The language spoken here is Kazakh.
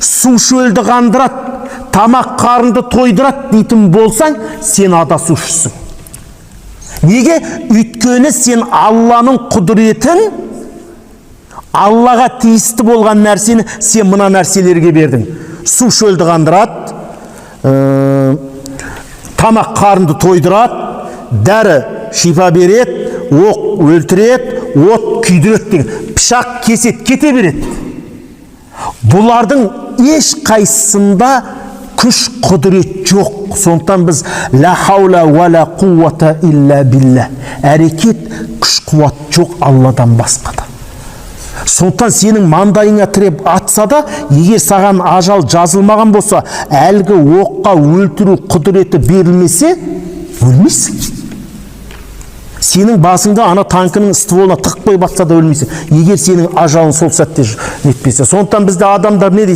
Су шөлді қандырады, тамақ қарынды тойдырады дейтін болсаң, сен адасушысың. Неге? Өйткені сен Алланың құдіретін, Аллаға тиісті болған нәрсені сен мына нәрселерге бердің. Су шөлді қандырады, тамақ қарынды тойдырады, дәрі шипа береді, оқ өлтіреді, от күйдіреді деген, пышақ кеседі, кете береді. Бұлардың ешқайсысында күш құдірет жоқ. Сондықтан біз ла хаула уа ла қуата илля билля, әрекет, күш қуат жоқ Алладан басқада. Сондықтан сенің маңдайыңа тіреп атса да, егер саған ажал жазылмаған болса, әлгі оққа өлтіру құдіреті берілмесе, өлмейсің. Сенің басыңды ана танкінің стволына тығып қойып атса да, өлмейсің, егер сенің ажалың сол сәтте нетпесе. Сондықтан бізде адамдар не дейді?